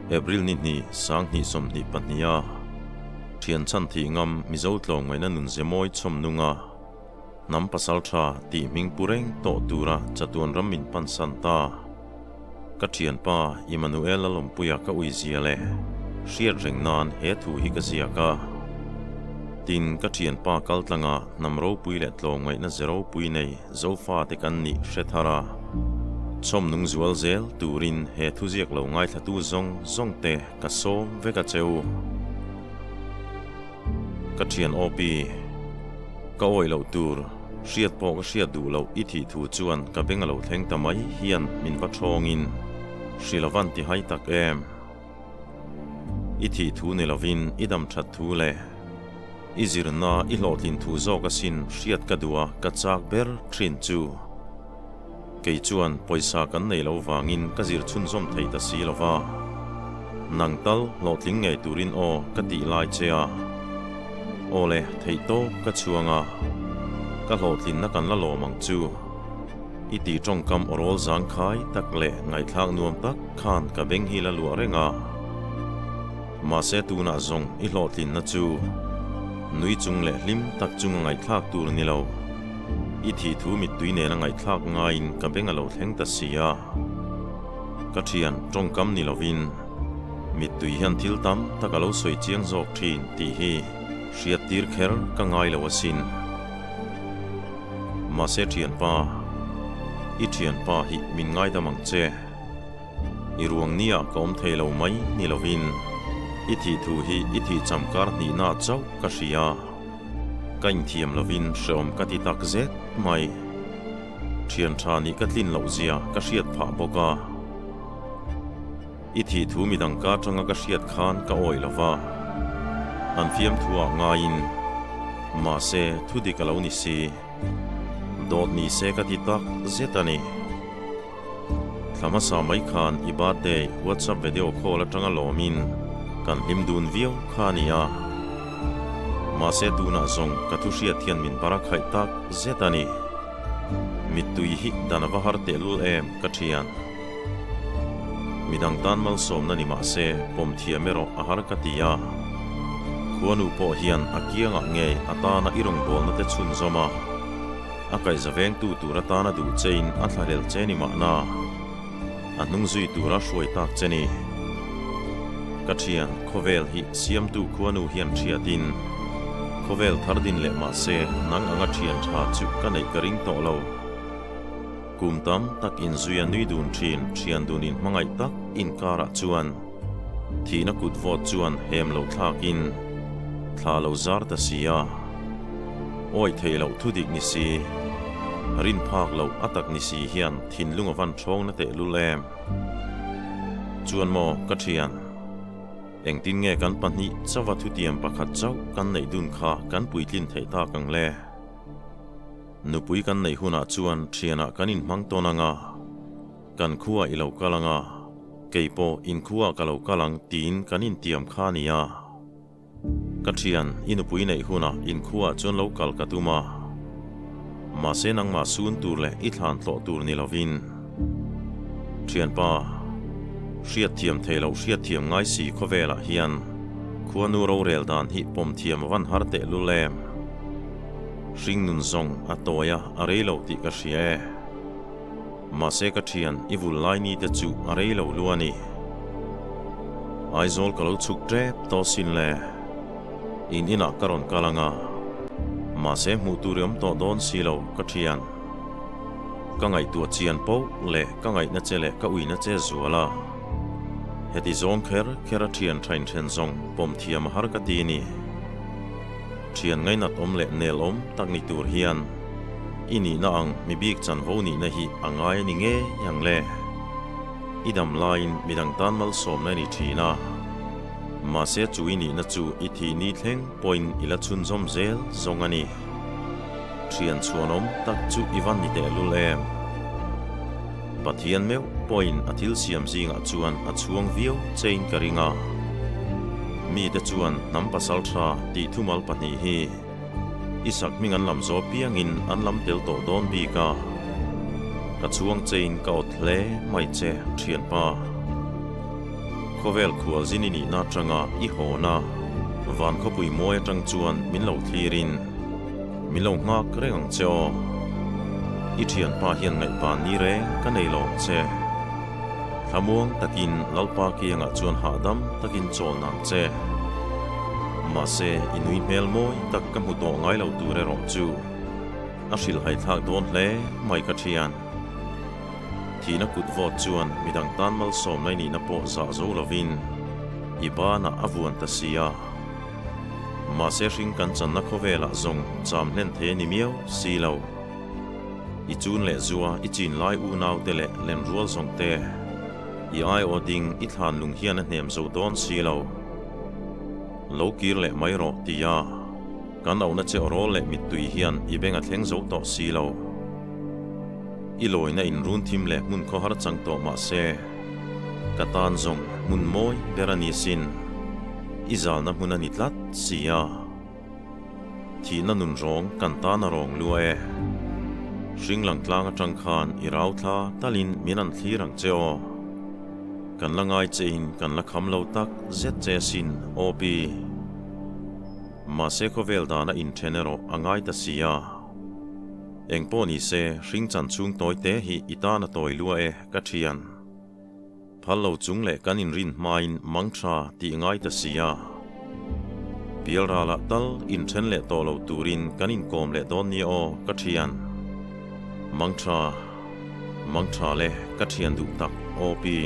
April ni hnih, 2022 a thian chhan thih ngam Mizo tlawmngaihna nun ze mawi chhawm nunga hnam pasal tha tih hming pu reng tawh tura chatuan ram min pansan ta. Ka thianpa Immanuel a lawmpuia ka ui zia leh hriat reng nan he thu hi ka ziak a. Tin, ka thianpa kaltlanga hnam ropui leh tlawmngaihna ze ropui nei Zofate kan nih hre thar a. Chhawm nung zual zel turin he thuziak lo ngaithlatu zawng zawng te ka sawm vek a che u. Ka thian Awpi, ka awih loh tur, hriat pawh ka hriat duh loh i thih thu chuan ka beng a lo thleng ta mai hian min va thawngin hrilh a van ti hai tak em? I thih thu ni lovin i dam that thu leh i zirna i hlawhtlin thu zawk asin hriat ka duh a ka chak ber thin chu. Kei chuan pawisa kan nei lo vangin ka zir chhunzawm thei ta si lo va, nang tal hlawhtling ngei turin aw ka tih lai che a. Aw le, theih tawp ka chhuang a, ka hlawhtlinna kan la lawm ang chu. I tih tawngkam awrawl zangkhai tak leh ngaihthlak nuam tak khan ka beng hi la luah reng a. Mahse tunah zawng i hlawhtlinna chu nui chung leh hlim tak chunga ngaihthlak tur ni lo. I thih thu mittui nena ngaihthlak ngaiin ka beng a lo thleng ta si a. Ka thian tawngkam ni lovin mittui hian thil tam tak a lo sawi chiang zawk thin tih hi hriattir kher ka ngai lo asin. Mahse thianpa, i thianpa hi min ngaidam ang che. I ruang nia ka awm thei lo mai ni lovin i thih thu hi i thih cham kar hnihna chauh ka hria. Ka inthiam lovin hreawm ka ti tak zet mai. Thian tha nih ka tlin loh zia ka hriat phah bawk a. I thih thu midang ka atanga ka hriat khan ka awih lo va. An fiamthu ah ngaiin mahse thu dik a lo ni si. Dawt ni se ka ti tak zet a ni. Thla hmasa mai khan i birthday WhatsApp video call atanga lawmin kan hlim dun viau kha a ni a. Mahse tunah zawng ka thu hriat hian min bara khaih tak zet a ni. Mittui hi dan a va har tehlul em ka thian. Midang tan malsawmna ni mahse pawm thiam erawh a har ka ti a. Khuanu pawh hian a kiangah ngei a tana i rawngbawlna te chhunzawm a. A kaihza vengtu tur atana duh chein a thlahlel che ni mahna, a hnung zui tura hruai tak che ni. Ka thian, khawvel hi siamtu khuanu hian thiatin khawvel thar din leh mahse nang anga thian tha chu ka neih ka ring tawh lo. Kum tam tak inzuia nui dun thin thian dun inhmangaih tak inkarah chuan thihna kut vawt chuan hem lo thlakin thla lo zar ta si a. Awi thei loh thu dik ni si, rin phak loh a tak ni si hian thinlung a van thawng na tehlul em? Chuan maw ka thian, engtin nge kan pahnih chauha thutiam pakhat chauh kan neih dun kha kan puitlin theih tak ang le? Nupui kan neih hunah chuan thianah kan inhmang tawn ang a, kan khuaa i lo kal ang a, kei pawh inkhuaah ka lo kal ang tiin kan intiam kha a nia. Ka thian, i nupui neih hunah inkhuaah chuan lo kal ka tum a. Mahse nangmah sun tur leh i thlan tlawh tur ni lovin. Thianpa, hriatthiam thei loh hriatthiam ngai si khawvelah hian khuanu rorel dan hi pawm thiam a van har tehlul em? Hring nun zawng a tawi a, a rei lo tih ka hria e. Mahse ka thian i vul lai ni te chu a rei lo lu a ni. Aizawl ka lo chhuk tep tawh sin le. In inah ka rawn kal ang a. Mahse hmuh tur i awm tawh dawn si lo ka thian. Ka ngaihtuah chian poh leh ka ngaihna che leh ka uina che zual a. Heti zawng kher kher a thian tha inthen zawng pawm thiam a har ka ti ni. Thian ngainat awm leh nel awm tak ni tur hian i nihna ang mi bik chanvo nihna hi a ngai a ni ngei ang le. I dam laiin midang tan malsawmna i ni thin a, mahse chu i nihna chu i thih ni thleng pawhin i la chhunzawm zel zawng a ni. Thian chhuanawm tak chu i va ni tehlul em? Pathian meuh pawhin a thil siam zingah chuan a chhuang viau chein ka ring a. Mite chuan hnam pasal tha tih thumal pahnih hi i sak hming an lam zawh piangin an lam tel tawh dawn bik a. Ka chhuang chein ka awt hle mai che, thianpa. Khawvel khualzin i nihna atanga i hawna van khawpui mawi atang chuan min lo thlirin min lo nghak reng ang che aw. I thianpa hian ngaihban ni reng ka nei lo ang che. Thlamuang takin Lalpa kiangah chuan hahdam takin chawl nang che. Mahse, i nui hmel mawi tak ka hmu tawh ngai lo tur erawh chu a hrilhhai thlak dawn hle mai ka thian. Thihna kut vawt chuan midang tan malsawmna i nihna pawh zah zo lovin i banah a vuan ta si a. Mahse hring kan channa khawvelah zawng cham hlen thei a ni miau si lo. I chun leh zua i chin lai unaute leh lenrual zawng te, i aiawh ding i thlan lung hian a hnem zo dawn si lo. Lo kir leh mai rawh ti a, kan auhna che awrawl leh mittui hian i beng a thleng zo tawh si lo. I lawina in run thim leh hmun khawhar chang tawh mah se, ka tan zawng hmun mawi ber a ni sin, i zalna hmun a ni tlat si a. Thihna nun rawng kan tan a rawng lua e. Hring lang tlang atang khan i rau thla talin min an thlir ang che aw. Kan la ngai che in kan la kham lo tak zet che asin aw pi. Mahse khawvel dana inthen erawh a ngai ta si a. Engpawh ni se hring chan chhung tawi te hi i tan a tawi lua e ka thian. Phal lo chung leh kan inrin hmain mang tha tih ngai ta si a. Pialralah tal inthen leh tawh lo turin kan inkawm leh dawn nia aw ka thian. Mang tha, mang tha le ka thian duh tak aw pi.